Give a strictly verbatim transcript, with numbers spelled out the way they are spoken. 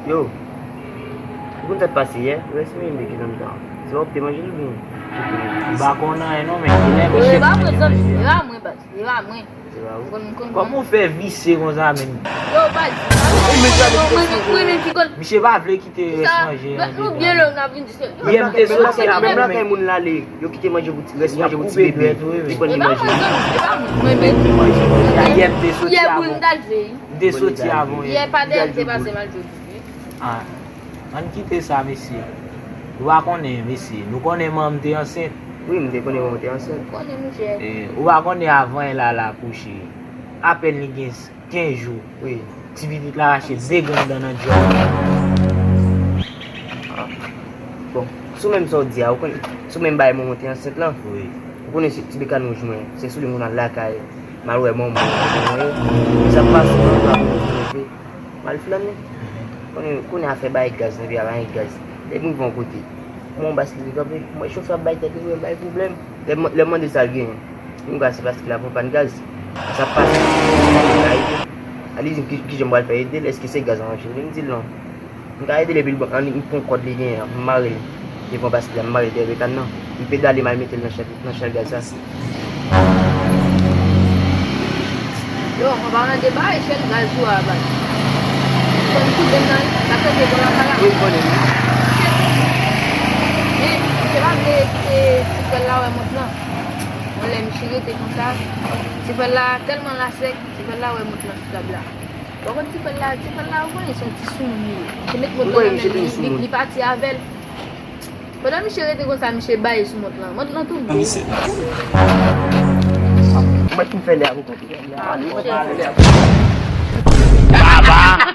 Yo, ou konn sa k pase yè? Rès mwen menm ki nan mitan. Se w ap te manje l oubyen? M pa konn anyen non, men kilè misye te manje manje a? E pa mwen, baz. E pa mwen. Se pa ou. Kòman w fè visye konsa menm? Yo, baz. Mwen menm ki konn. Misye pa vle kite rès manje an devan. Yè m te soti avè mwen. Yo kite manje pou ti, rès manje pou ti bebe. Li pran li manje. Yè m te soti avè w. M te soti avè w yè. Yè pa dèyè m te pase m al jwe boubi. Ah, ann kite sa, mesye. Ou pa konnen, mesye. Nou konnen manman m te ansent. Wi, m te konnen manman w te ansent. Konnen, monchè. Eh, ou pa konnen avan yè la la kouche. Apèn li gen kenz jou. Wi. Ti pitit la rache de grenn dan nan djòl. Ah. Bon, sou menm sa w di a, ou konnen, sou menm bagay manman w te ansent lan. Wi. Ou konnen se ti bekàn wouj mwen, se sou li m konn al lakay, m al wè manman mwen, sa pase nan pa bon. M al flannè. Konnen, konnen afè bay gaz nan peyi a, bay gaz. Depi m rive yon kote, m wè yon baskil ki kanpe, m wè chofè ap bay tèt li, m wè l bay pwoblèm. Lè m, lè m mande sa l genyen, li di m se paske l ap yon pàn gaz. Sa pase, sa rive. A li di m ki, kijan m pral fè ede l, èske se gaz an ranche li? M di l non. M ka ede l epi l ban, annik m pran kòd li genyen an, m mare l devan baskil la, m mare l dèyè bekàn nan. M pedale, m al mete l nan chèn, nan chèn gaz la. Yo, an palan de bay, chèn gaz ou a bay. Konn koute m nan, la tande bon la kala. Wi, m konnen. Men, misye pa vle kite ti frè l la wè mont lan. Yon lè misye rete konsa, ti frè l la tèlman lasèk, ti frè l la wè mont lan sou tab la. Bon, kot ti frè l la, ti frè l la, ou konnen se yon ti soumoun li ye. Misye met mont lan nan men l, li, li pati avè l. Pandan misye rete konsa, misye bay sou mont lan. Mont lan tou gwo. Mwen ki fè lè a pou konte. Ah, monchè. Baba!